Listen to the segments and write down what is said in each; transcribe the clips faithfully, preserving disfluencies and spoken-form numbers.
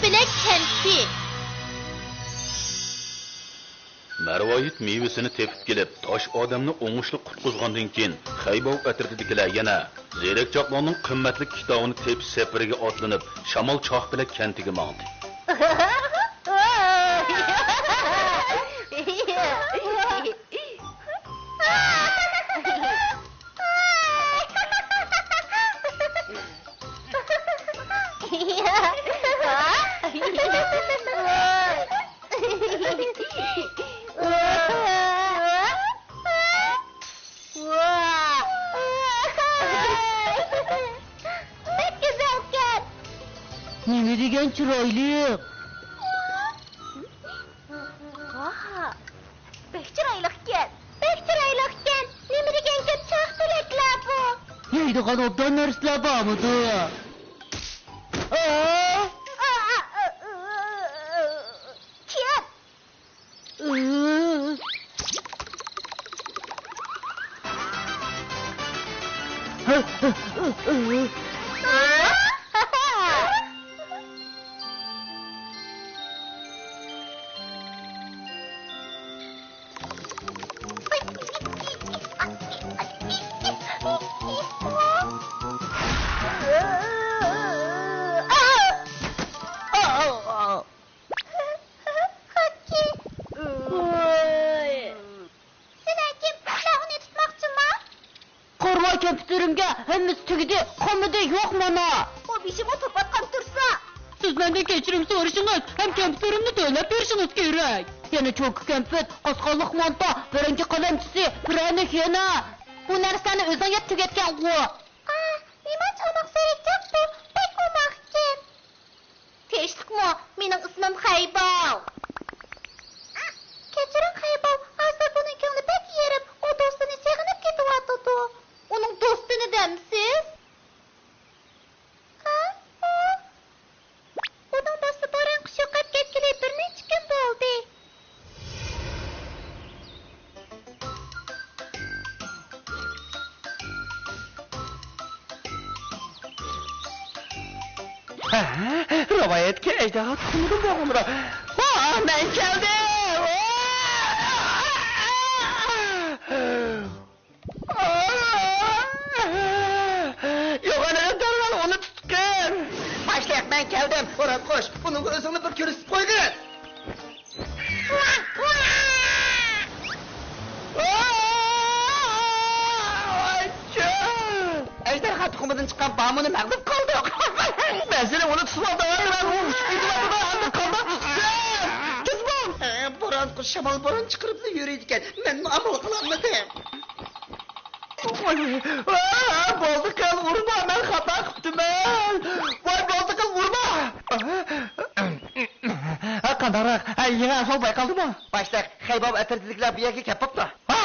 پېلەك كەنتى. مەرۋايىت مېۋىسىنى تېپىپ كېلىپ، تاش ئادەمنى ئوڭۇشلۇق قۇتقۇزغاندىن كېيىن، خەيباۋ ئەترىتىدىكىلەر يەنە زېرەك چاقلارنىڭ قىممەتلىك كىتابىنى تېپىش سەپىرىگە ئاتلىنىپ، شامال چاقپەلەك كەنتىگە ماڭدى. بەك گۈزەلكەن! نېمە دېگەن چىرايلىق! ۋاھ، بەك چىرايلىقكەن! بەك چىرايلىقكەن! نېمە دېگەن كۆپ چاقپەلەكلەر بۇ! يەيدىغان ئوبدان نەرسىلەر بارمىدۇ؟ كىم؟ خاككى. ۋوي. سىلەر كىم؟ سىلەر ئۇنى تۇتماقچىما؟ قورۇما كەمپۈتلىرىمگە ھەممىسى تۈگىدى، قالمىدى، يوق مانا. ئۇ بېشىمغا توپ ئاتقان تۇرسا. سىز مەندىن كەچۈرۈم سورىشىڭىز ھەم كەمپۈتلىرىمنى تۆلەپ بېرىشىڭىز كېرەك. يەنە چوكا كەمپۈت، قاسقانلىق مانتا، بىرىنچى قەلەمچىسى، پىرەنىك يەنە. بۇ نەرسىلەرنى ئۆزۈڭ يەپ تۈگەتكەنغۇ. ئا، نېمانچە ئوماق زېرەكچاق بۇ، بەك ئوماقكەن. تىنچلىقمۇ؟ مېنىڭ ئىسمىم خەيباۋ. كەچۈرۈڭ خەيباۋ، ھازىر بۇنىڭ كۆڭلى بەك يېرىم، ئۇ دوستىنى سېغىنىپ كېتىۋاتىدۇ. ئۇنىڭ دوستىنى دەمسىز؟ ھە؟ ئۇ، ئۇنىڭ دوستى بوران قۇش يوقاپ كەتكىلى بىر نەچچە كۈن بولدى. ھە، رىۋايەتكە ئەجدىھا تۇخۇمىدىن بولغانمىدۇ؟ ۋا، مەن كەلدىم! يوغان ئېغىز، دەرھال ئۇنى تۇتقىن! باشلىق، مەن كەلدىم! بوران قۇش، بۇنىڭغا ئۆزۈڭنى بىر كۆرسىتىپ قويغىن! ئەجدىھا تۇخۇمىدىن چىققان بامۇنى مەغلۇپ قىلدۇق! مەن سېنى ئۇنى تۇتۇۋالدىم! مەن ئۇ ئۇچۇپ كېتىۋاتىدۇ، ئەمدى قانداق تۇتسام؟ تېز بول! بوران قۇش شامال بوران چىقىرىپلا يۈرىدىكەن، مەنمۇ ئامال قىلالمىدىم. ۋاي، ۋاي، ۋاي، بولدى قىل، ئۇرما، مەن خاتا قىپتىمەن. ۋاي، بولدى قىل، ئۇرما. ھە، قانداقراق؟ ھە، يېڭى ئەھۋال بايقالدىمۇ؟ باشلىق، خەيباۋ ئەترىتىدىكىلەر بۇ يەرگە كەپ بوپتۇ. ھا،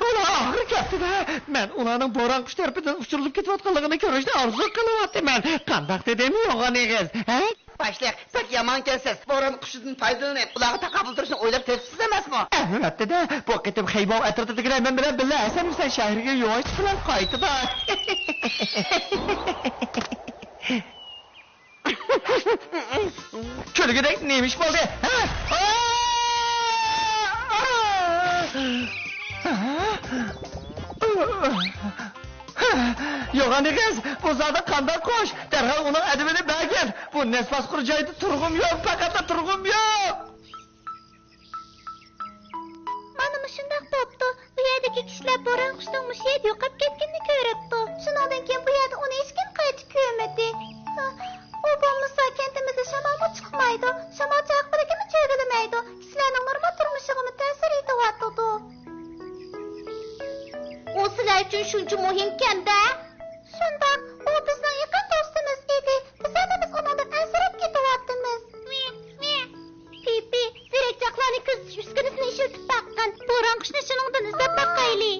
ئۇلار ئاخىرى كەپتۇ-دە. مەن ئۇلارنىڭ بوران قۇش تەرىپىدىن ئۇچۇرۇلۇپ كېتىۋاتقانلىقىنى كۆرۈشنى ئارزۇ قىلىۋاتىمەن. قانداق دېدىم، يوغان ئېغىز؟ ھە؟ باشلىق، بەك يامانكەنسىز. بوران قۇشىدىن پايدىلىنىپ، ئۇلارغا تاقابىل تۇرۇشنى ئويلاپ تېپىپسىز ئەمەسمۇ؟ ئەلۋەتتە-دە، بۇ قېتىم خەيباۋ ئەترىتىدىكىلەر مەن بىلەن بىللە ھەسەن ھۈسەن شەھىرىگە يۇۋاشچى بىلەن قايتىدۇ. كۈلگۈدەك نېمە ئىش بولدى؟ ھە؟ يوغان ئېغىز، بۇ زادى قانداق قۇش؟ دەرھال ئۇنىڭ ئەدىپىنى بەرگىن. بۇ نەس باسقۇر جايدا تۇرغۇم يوق، پەقەتلا تۇرغۇم يوق. مانا مۇشۇنداق بوپتۇ. بۇ يەردىكى كىشىلەر بوران قۇشنىڭ مۇشۇ يەردە يوقاپ كەتكىنىنى كۆرۈپتۇ. شۇنىڭدىن كېيىن بۇ يەردە ئۇنى ھېچكىم قايتا كۆرمىدى. ئۇ بولمىسا كەنتىمىزدە شامالمۇ چىقمايدۇ، شامال چاقپىلىكىمۇ چۆگىلىمەيدۇ، كىشىلەرنىڭ نورمال تۇرمۇشىغىمۇ تەسىر يېتىۋاتىدۇ. ئۇ سىلەر ئۈچۈن شۇنچە مۇھىمكەن-دە؟ شۇنداق، ئۇ بىزنىڭ يېقىن دوستىمىز ئىدى، بىز ھەممىمىز ئۇنىڭدىن ئەنسىرەپ كېتىۋاتىمىز. پىپى، زېرەكچاقلارنى كۆزىتىش ئۈسكۈنىسىنى ئىشلىتىپ باققىن، بوران قۇشنى شۇنىڭدىن ئىزدەپ باقايلى.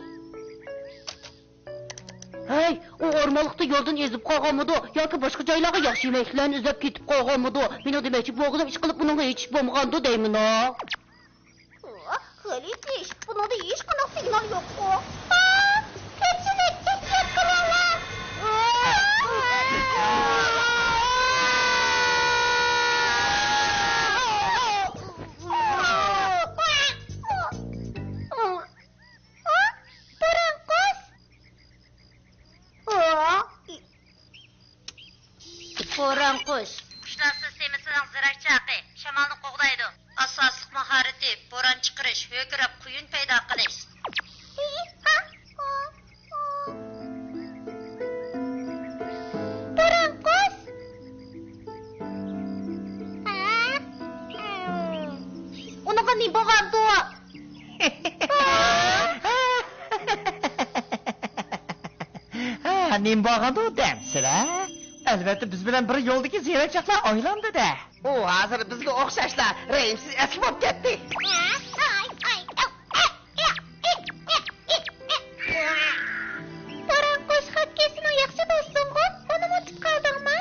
ھەي، ئۇ ئورمانلىقتا يولدىن ئېزىپ قالغانمىدۇ ياكى باشقا جايلارغا ياخشى يېمەكلىكلەرنى ئىزدەپ كېتىپ قالغانمىدۇ؟ مېنىڭ دېمەكچى بولغىنىم، ئىشقىلىپ بۇنىڭغا ھېچ ئىش بولمىغاندۇ دەيمىنا. غەلىتە ئىش، بۇنىڭدا ھېچقانداق سىگنال يوققۇ. كۆپچىلىك، تەشۋىق قىلىڭلار! ئا! ئا! بوران قۇش. قۇشلار سىستېمىسىنىڭ زىرەك چاقى، شامالنى قوغدايدۇ. ئاساسلىق ماھارىتى، بوران چىقىرىش، ھۆركىرەپ قۇيۇن پەيدا قىلىش. بوران قۇش. ئۇنىڭغا نېمە بولغاندۇ؟ ھە، نېمە بولغاندۇ دەمسىلە؟ ئەلۋەتتە، بىز بىلەن بىر يولدىكى زىيرەكچاقلار ئايلاندى-دە. ئۇ ھازىر بىزگە ئوخشاشلا رەھىمسىز ئەسكى بولۇپ كەتتى. بوران قۇش، خاككى سېنىڭ ياخشى دوستۇڭغۇ؟ ئۇنىمۇ ئۇنتۇپ قالدىڭمۇ؟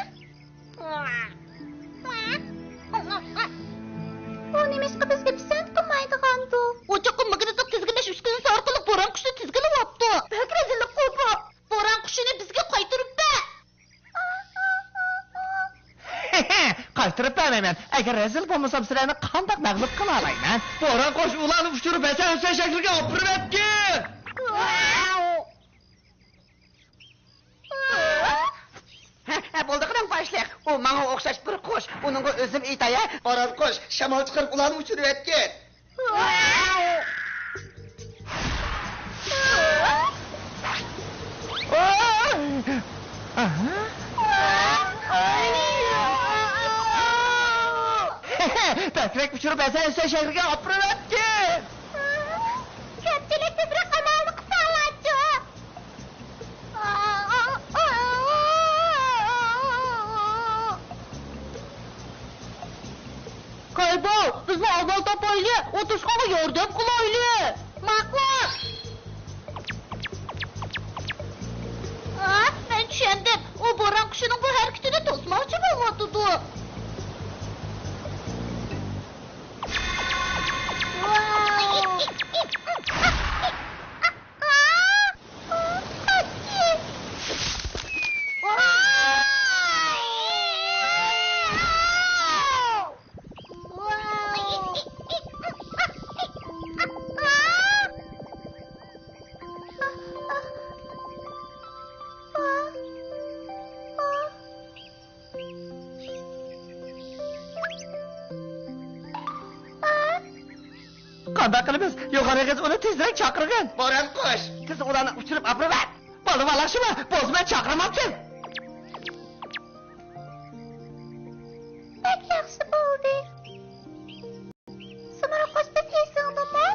ئۇ نېمىشقا بىزگە پىسەنت قىلمايدىغاندۇ؟ ئۇ چوقۇم ماگنىتلىق تىزگىنلەش ئۈسكۈنىسى ئارقىلىق بوران قۇشنى تىزگىنلەۋاپتۇ. بەك رەزىللىكقۇ بۇ! بوران قۇشىنى بىزگە قايتۇرۇپ بەر! قايتۇرۇپ بەرمەيمەن. ئەگەر رەزىل بولمىسام، سىلەرنى قانداق مەغلۇپ قىلالايمەن؟ بوران قۇش، ئۇلارنى ئۇچۇرۇپ ھەسەن ھۈسەن شەكلىگە ئاپىرىۋەتكىن! ھە، ھە، بولدى قېنىڭ باشلىق. ئۇ ماڭا ئوخشاش بىر قۇش. ئۇنىڭغا ئۆزۈم ئېيتاي، ھە؟ بوران قۇش، شامال چىقىرىپ ئۇلارنى ئۇچۇرۇۋەتكىن. بەكرەك ئۇچۇرۇپ ھەسەن ھۈسەن شەھىرىگە ئاپىرىۋەتكىن. كۆپچىلىك تېزرەك ئامالنى قىلساڭلارچۇ. كايباۋ، بىزمۇ ئامال تاپايلى، ئۇ توشقانغا ياردەم قىلايلى. ماقۇل. ئا، مەن چۈشەندىم. ئۇ بوران قۇشىنىڭ بۇ ھەرىكىتىنى توسماقچى بولۇۋاتىدۇ. ۋاۋ. قانداق قىلىمىز؟ يوغان ئېغىز، ئۇنى تېزرەك چاقىرغىن. بوران قۇش، تېز ئۇلارنى ئۇچۇرۇپ ئاپىرىۋەت. بولدى، بالاخشىما، بولسا مەن چاقىرمامتىم. بەك ياخشى بولدى. سۇمرا قۇش، بىز ئېسىڭدىمۇ؟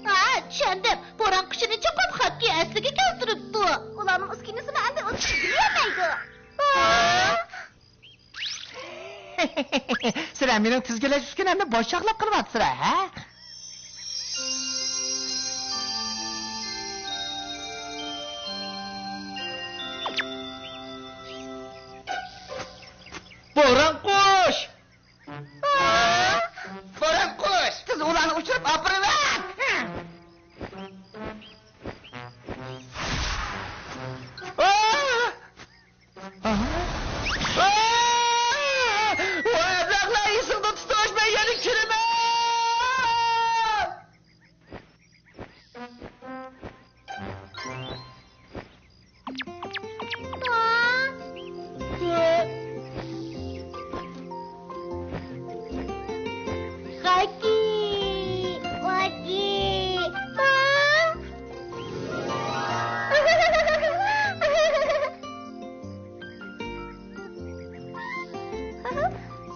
ھا، چۈشەندىم. بوران قۇشىنى چوقۇم خاككى ئەسلىگە كەلتۈرۈپتۇ. ئۇلارنىڭ ئۈسكۈنىسىنى ئەمدى ئۇنتۇپ بولمايدۇ. سىلەر مېنىڭ تىزگىنلەش ئۈسكۈنەمنى بوش چاقلاپ قىلىۋاتىسىلەر، ھە؟ بوران قۇش! بوران قۇش! تېز ئۇلارنى ئۇچۇرۇپ ئاپىرىۋەت! ئاھ! ئاھ! ۋاي ئەبلەخلەر، ئېسىڭدە تۇتۇش، مەن يەنە كېلىمەن! خاككى، خاككى.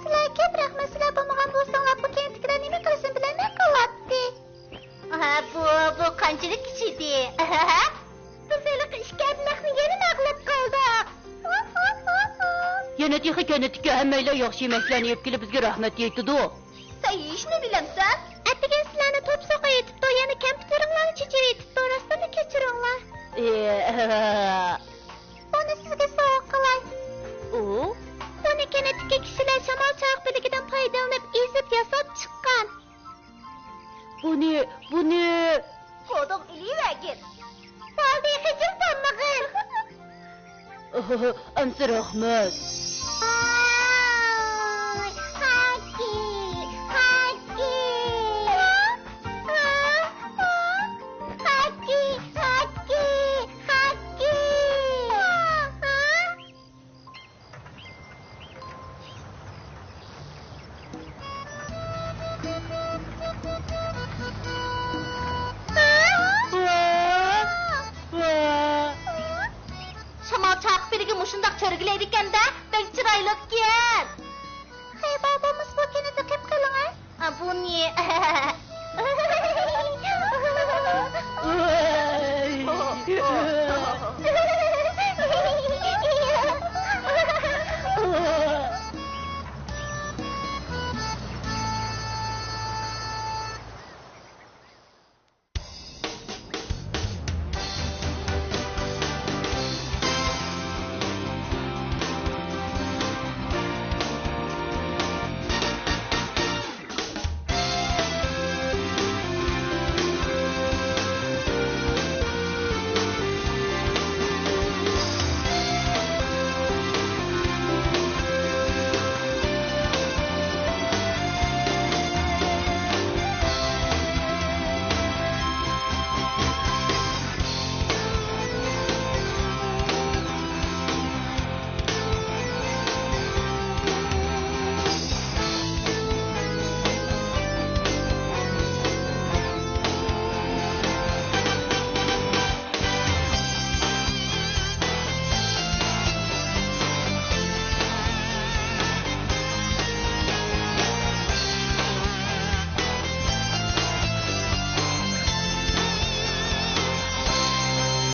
سىلەر كۆپ رەھمەت، سىلەر بولمىغان بولساڭلار، بۇ كەنتتىكىلەر نېمە قىلىشنى بىلەلمەي قالاتتى. ھە، بۇ، بۇ قانچىلىك كىچىدى. بىز ھېلىقى ئىككى ئەبلەخنى يەنە مەغلۇپ قىلدۇق. يەنە تېخى كەنتتىكى ھەممەيلەن ياخشى يېمەكلەرنى يەپ كېلىپ، بىزگە رەھمەت ئېيتىدۇ. سەن يېيىشنى بىلەمسەن؟ ئەتىگەن سىلەرنى توپ سوقۇۋېتىپتۇ، يەنە كەمپۈتلىرىڭلارنى چېچىۋېتىپتۇ، راستىنلا كەچۈرۈڭلار. ئى، بۇنى سىزگە سوۋغا قىلاي. ئۇ؟ بۇنى كەنتتىكى كىشىلەر شامال چاقى بۆلىكىدىن پايدىلىنىپ ئېزىپ ياساپ چىققان. بۇنى، بۇنى. قولدىن ئېلىۋەرگىن. بولدى، خىجىل بولمىغىن. ئەمسە رەھمەت. ۋاي، خاككى، خاككى. خاككى، خاككى، خاككى. ئۆگىلەيدىكەن-دە، بەك چىرايلىقكەن. خېبا بولمىسا، بۇ كىنىدە قېپ قېلىڭە. ئا، بۇ نى؟